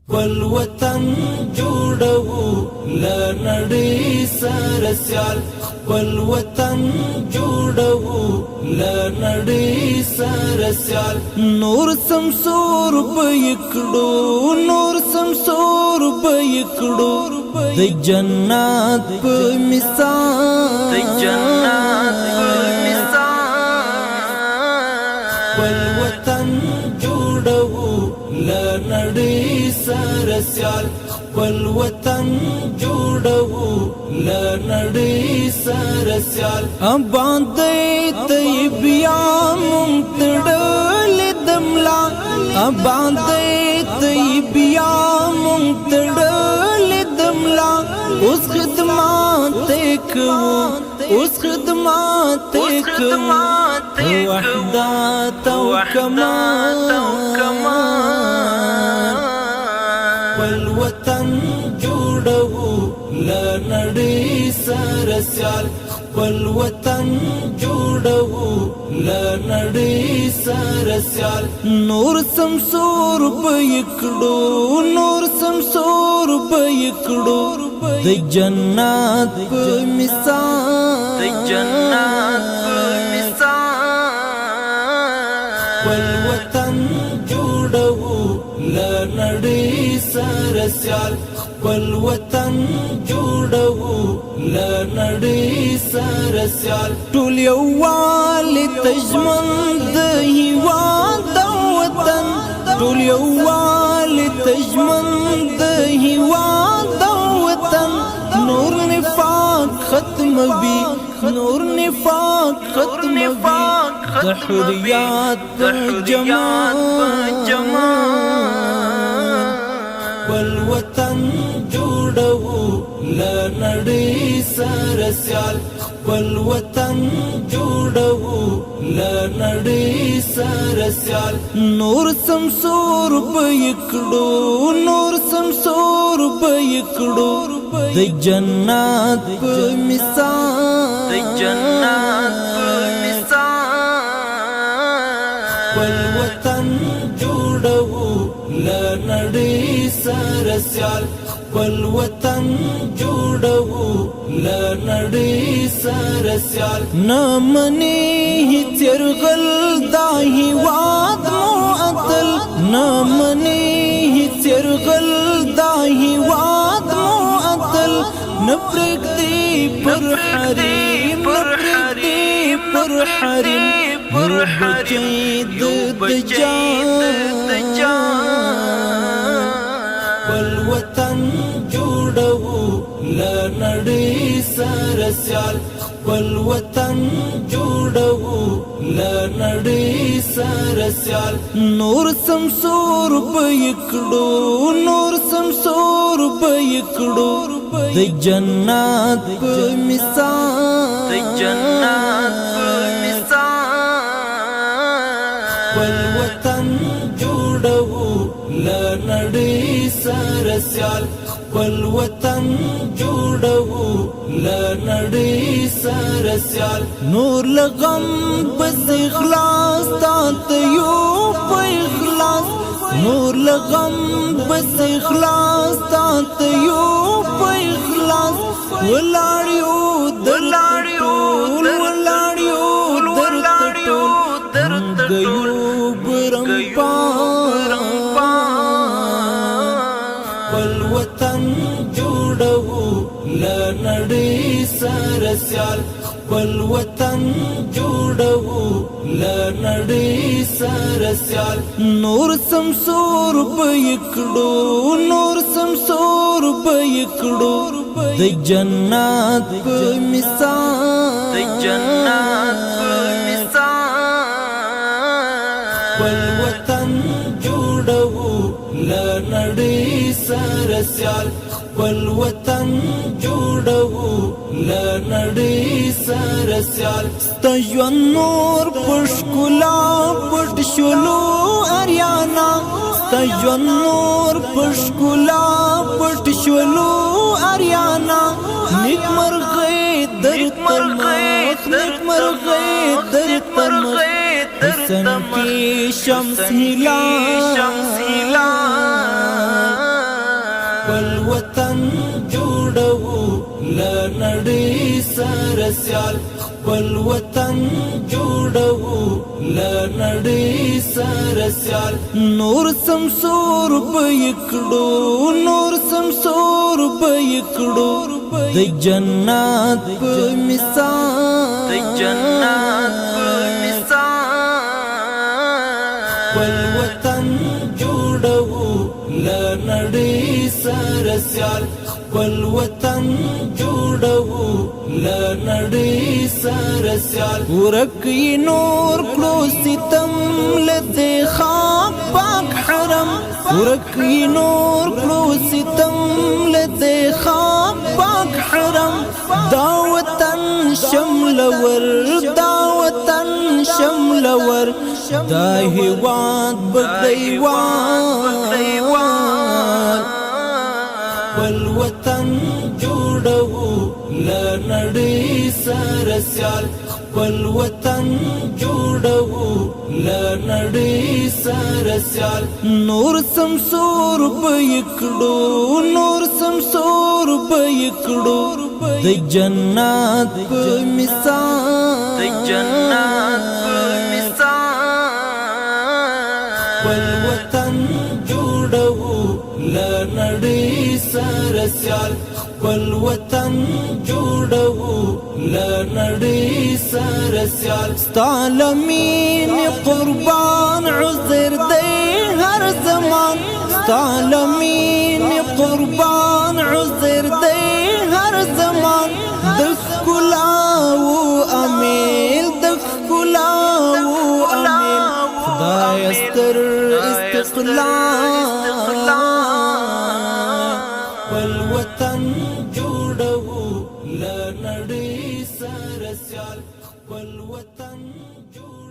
خپل وطن جوړو له نړۍ سره سیال، خپل وطن جوړو له نړۍ سره سیال. نور سمسور به کړو، نور سمسور به کړو، د جنت په مثال، د جنت په مثال. خپل وطن جوړو له نړۍ سره سیال، خپل وطن جوړو له نړۍ سره سیال. اباد طیبیا مونږ تړلې دملا، اباد طیبیا مونږ تړلې دملا. اوس خدمات کوو، اوس خدمات کوو، وحدت او کمال. خپل وطن جوړو له نړۍ سره سیال، خپل وطن جوړو له نړۍ سره سیال. نور سمسور به کړو، نور سمسور به کړو، د جنت په مثال، د جنت په مثال. خپل وطن جوړو له نړۍ سره سیال، خپل وطن جوړو له نړۍ سره سیال. ټول یووالي ته ژمن د هیواد او وطن، ټول یووالي ته ژمن د هیواد او وطن. نور نفاق ختم وي، نور نفاق ختم وي، د حریات په جمال. خپل وطن جوړو له نړۍ سره سیال، خپل وطن جوړو له نړۍ سره سیال. نور سمسور به کړو، نور سمسور به کړو، د جنت په مثال، د جنت په مثال. خپل وطن جوړو له نړۍ سره سیال، خپل وطن جوړو له نړۍ سره سیال. نه مني هیڅ يرغل دا هیواد مو اتل، نه مني هیڅ يرغل دا هیواد مو اتل. نه پرېږدي پر حریم، نه پرېږدي پر حریم پر یو حریم بچی د یو بچی د دجال. خپل وطن جوړو له نړۍ سره سیال، خپل وطن جوړو له نړۍ سره سیال. نور سمسور به کړو، نور سمسور به کړو، د جنت په مثال، د جنت په مثال. خپل وطن جوړو له نړۍ سره سیال، خپل وطن جوړو له نړۍ سره سیال. نور له غم بس اخلاص تا ته یو په اخلاص، نور له غم بس اخلاص تا ته یو په اخلاص. ولاړ یو در ولاړ یو ټول، در ولاړ یو در ولاړ یو ټول، در مونږ ټول، یو برمپا. خپل وطن جوړو له نړۍ سره سیال، خپل وطن جوړو له نړۍ سره سیال. نور سمسور به کړو، نور سمسور به کړو، د جنت په مثال، د جنت په مثال. خپل وطن جوړو له نړۍ سره سیال، خپل وطن جوړو له نړۍ سره سیال. ستا ژوند نور په ښکلا پټ شولو اریانا، ستا ژوند نور په ښکلا پټ شولو اریانا. نیکمرغۍ درته مخ، نیکمرغۍ درته مخ، حسن کې شمس هلال. شمس هلال. سره سیال، خپل وطن جوړو له نړۍ سره سیال. نور سمسور به کړو، نور سمسور به کړو د جنت په مثال، د جنت په مثال. خپل وطن جوړو له نړۍ سره سیال، خپل وطن جوړو له نړۍ سره سیال. ورک یې نور کړو ستم له دې خاک پاک حرم، ورک یې نور کړو ستم له دې خاک پاک حرم. دا وطن شملور، دا وطن شملور، دا هیواد بګړیوال. خپل وطن جوړو له نړۍ سره سیال، خپل وطن جوړو له نړۍ سره سیال. نور سمسور به کړو، نور سمسور به کړو د جنت په مثال، د جنت په مثال. خپل وطن جوړو له نړۍ سره سیال، خپل وطن جوړو له نړۍ سره سیال. ستا له مینې قربان عذر دی هر زمان، ستا له مینې قربان عذر دی هر زمان. د ښکلاو امیل، د ښکلاو امیل، خدای ستر استقلال. خپل وطن جوړو له نړۍ سره سیال، خپل وطن جوړو.